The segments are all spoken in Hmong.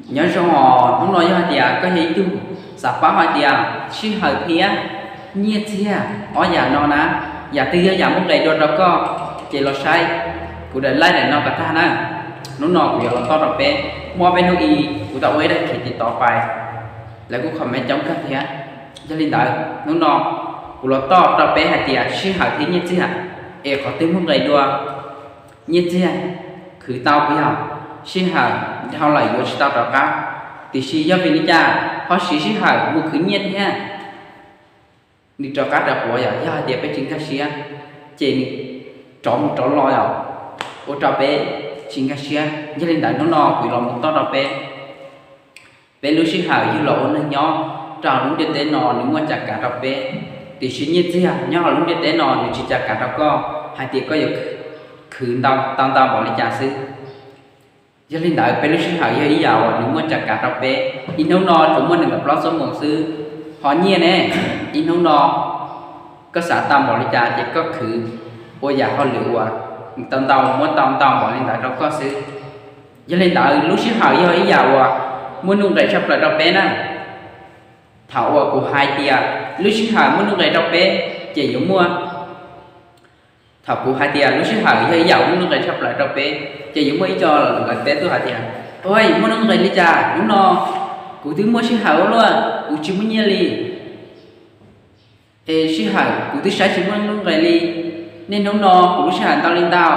Nyob zoo os, hnub no yog hais tias koj yog ib tug xav paub hais tias sij hawm thiab nyiaj txiag ob yam no na, yam twg yog yam muaj nqis dua rau koj, ces los saib kuv daim live daim no kom tag na. Hnub no kuv yuav los toj rau peb, muaj peb hnub i kuv tau ua ib daim khiv tim tov pais, lawv kuj comment coob kawg thiab. Yog li ntawd hnub no kuv los toj rau peb hais tias sij hawm thiab nyiaj txiag, es qhov twg muaj nqis dua? Nyiaj txiag khwv tau puas yog? Sij hawm dhau lawm yuav tsis tau rov qab, tiam sis yog vim li cas ho siv sij hawm mus khwv nyiaj thiab? Nws rov qab rov quav yom, yog hais tias peb tsis nkag siab ces nws rov mus rov los yom, ua rau peb tsis nkag siab. Yog li ntawd hnub no kuv los mus toj rau peb, peb lub sij hawm yug los ua neeg nyob rau hauv lub ntiaj teb no nws muaj cas kav rau peb, tiam sis nyiaj txiag nyob hauv lub ntiaj teb no nws tsis cas kav rau koj hais tias koj yuav khwv ntau tau ntau npaum li cas xwb. Yog li ntawd peb lub sij hawm yog ib yam uas nws muaj cas kav rau peb. Ib hnub no tsuas muaj nees nkaum plaub xuab moos xwb, ho nyiaj ne, ib hnub no koj xav tau npaum li cas ces koj khwv ua yam hauj lwm uas tau ntau muab tau ntau npaum li ntawd rau koj xwb. Yog li ntawd lub sij hawm yog ib yam uas muaj nuj nqis tshaj plaws rau peb na. Thaum uas kuv hais tias lub sij hawm muaj nuj nqis rau peb, ces yuav muaj, thaum kuv hais tias lub sij hawm yog ib yam muaj nuj nqis tshaj plaws rau peb, ces yuav muaj ib co lawv teb tuaj hais tias, ua, muaj nuj nqis li cas hnub no? Kuv twb muaj sij hawm ua luaj, kuv tsis muaj nyiaj li. Es sij hawm kuv twb saib tsis muaj nuj nqis li. Niaj hnub no kuv lub sij hawm ntau li ntau,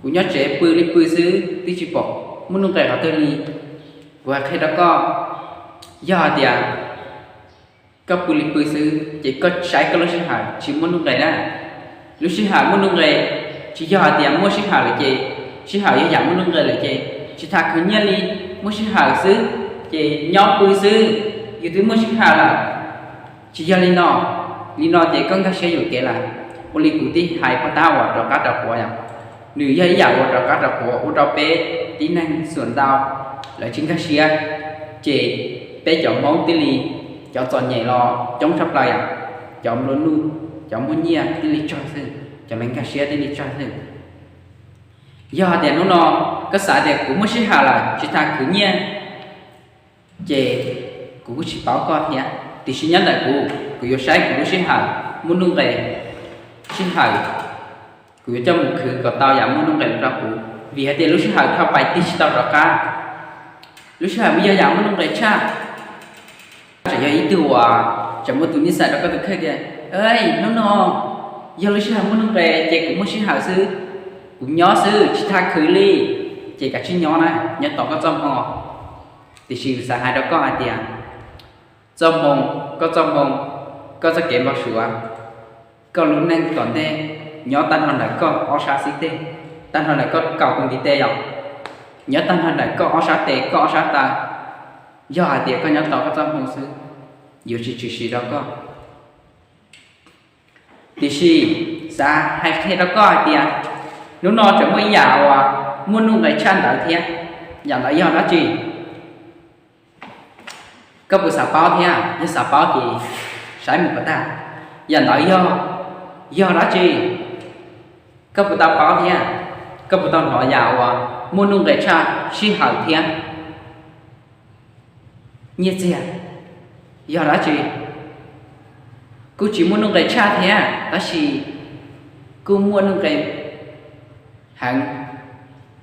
kuv nyob tsev pw li pw xwb twb tsis pom muaj nuj nqis qhov twg li. Kuv hais qhia rau koj, yog hais tias koj pw li pw xwb ces koj saib koj lub sij hawm tsis muaj nuj nqis na. Lub sij hawm muaj nuj nqis, tsis yog hais tias muaj sij hawm lawm ces, sij hawm yog yam muaj nuj nqis lawm ces tsis tas khwv nyiaj li. Muaj sij hawm xwb ces nyob pw xwb, yus twb muaj sij hawm lawm. Tsis yog li no, li no ces koj nkag siab yuam kev lawm. Ua li kuv tij hais pog tab uas rov qab rov quav yom, nws yog ib yam uas rov qab rov quav ua rau peb tib neeg xuam ntau lawv tsis nkag siab, ces peb cov Hmoob thiaj li, cov txom nyem los coob tshaj plaws yom, cov nplua nuj, cov muaj nyiaj thiaj li tsawg xwb, cov lawv nkag siab thiaj li tsawg xwb. Yog hais tias hnub no koj xav tias kuv muaj sij hawm lawm tsis tas khwv nyiaj, ces kuv kuj tsis paub koj thiab, tiam sis nyob ntawm kuv, kuv yuav saib kuv lub sij hawm muaj nuj nqis, sij hawm kuv yuav coj mus khwv kom tau yam muaj nuj nqis rau kuv, vim hais tias lub sij hawm dhau pais tig tsis tau rov qab. Lub sij hawm muaj yog yam muaj nuj nqis tshaj, tseem yog ib tug uas tseem muaj tus nij xais rau koj tus kheej tias, hnub no yog lub sij hawm muaj nuj nqis ces kuv muaj sij hawm xwb, kuv nyob xwb tsis tas khwv li, ces kav tsij nyob na, nyob tos koj txoj hmoo. Tiam sis xav hais rau koj hais tias, txoj hmoo, koj txoj hmoo, koj txoj kev npau suav, koj lub neej tom ntej nyob tag nrho ntawm koj ob sab xib teg, tag nrho ntawm koj kaum tus ntiv tes yom, nyob tag nrho ntawm koj ob sab tes koj ob sab taw. Yog hais tias koj nyob tos koj txoj hmoo xwb, yuav tsis tshwm sim rau koj. Tiam sis xav hais qhia rau koj hais tias, hnub no tseem muaj ib yam uas muaj nuj nqis tshaj ntawd thiab. Yam ntawd yog dab tsi? Koj puas xav paub thiab? Yog xav paub ces saib mus kom tag. Yam ntawd yog, yog dab tsi? Koj puas tau paub thiab? Koj puas tau hnov yam uas muaj nuj nqis tshaj sij hawm thiab nyiaj txiag? Yog dab tsi? Kuj tsis muaj nuj nqis tshaj thiab, tab sis kuj muaj nuj nqis heev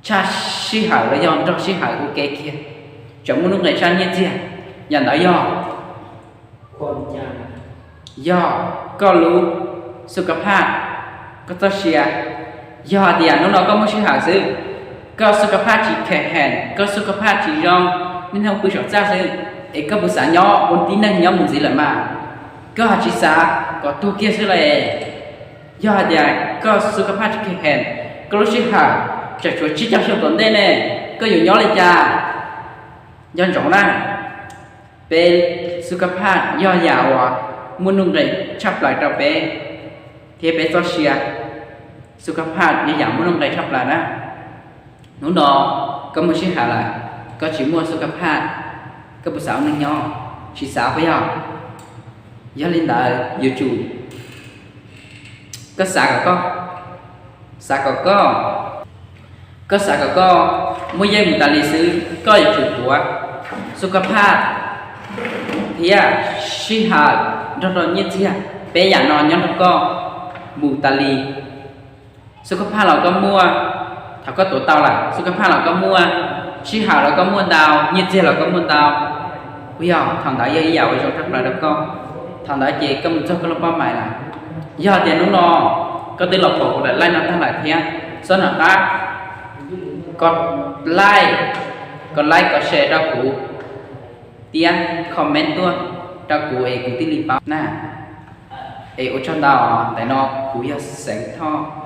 tshaj sij hawm los yog nrog sij hawm ua ke kiag. Tseem muaj nuj nqis tshaj nyiaj txiag. Yam ntawd yog, yog koj lub xu ka phaj, koj txoj sia. Yog hais tias hnub no koj muaj sij hawm xwb, koj xu ka phaj tsis khem heem, koj xu ka phaj tsis zoo, niaj hnub pw saum txaj xwb, es koj puas xav nyob ua tib neeg nyob mus ntxiv lawm mas? Koj ho tsis xav kom tuag kiag xwb los? Yog hais tias koj xu ka phaj tsis khem heem, koj lub sij hawm tseem tshuav tsib caug xyoo tom ntej ne, koj yuav nyob li cas? Nco ntsoov na, peb xu ka phaj yog yam uas muaj nuj nqis tshaj plaws rau peb thiab peb txoj sia. Xu ka phaj yog yam muaj nuj nqis tshaj plaws na. Hnub no koj muaj sij hawm lawm, koj tsis muaj xu ka phaj, koj puas xav ua neeg nyob? Tsis xav puas yog? Yog li ntawd yuav tsum koj xav kom koj, xav kom koj, koj xav kom koj Muaj yeej mus tas li xwb, koj yuav tsum tuav xub kab phaj thiab sij hawm nrog rau nyiaj txiag, peb yam no nyob nrog koj mus tas li. Xub kab phaj los koj muaj, thaum koj tuav tau lawm xub kab phaj los koj muaj, sij hawm los koj muaj ntau, nyiaj txiag los koj muaj ntau. Kuv yog thaum ntawd yog ib yam uas zoo tshaj plaws rau koj. Thaum ntawd ces koj mus txog koj lub pab mais lawm. Yog tias hnub no koj twb los pom kuv daim live no tag lawm thiab, xob nram qab koj like, koj like koj share rau kuv thiab comment tuaj rau kuv es kuv thiaj li paub na. Es ua tsaug ntau, ntawm no kuv yog Xeev Thoj.